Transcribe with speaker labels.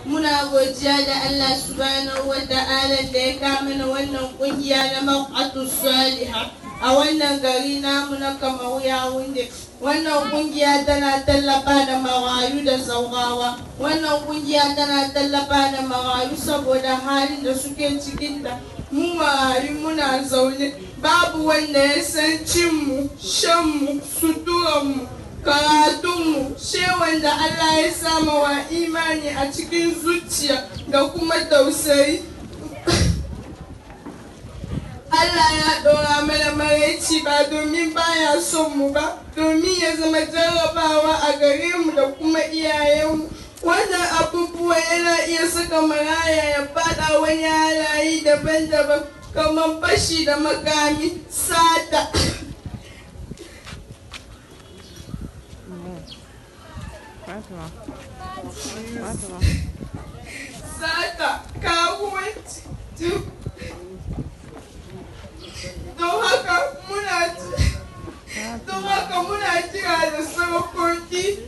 Speaker 1: Muna godiya da Allah subhanahu wa ta'ala da ya kawo mana wannan kungiya na Mar'atu Saliha a wannan gari namu na Kamaru, Yawunde. Wannan kungiya tana tallafa da marayu da zaurawa. Wannan kungiya tana tallafa da marayu saboda halin da suke cikinta. Mu marayu muna zaune, babu wanda ya san cinmu, shanmu, suturanmu, karatunmu, she wanda Allah ya sama wa imani a cikin zuciya da kuma tausayi. Allah ya ɗora mana maraici ba domin baya son mu ba, domin ya zama jarrabawa a gare mu da kuma iyayenmu. Wannan abubuwa yana iya saka maraya ya faɗa wani halaye daban-daban, kamar fashi da makami, sata,
Speaker 2: Fatima. Fatima.
Speaker 1: sata, karuwanci. Don haka muna kira da sarakoki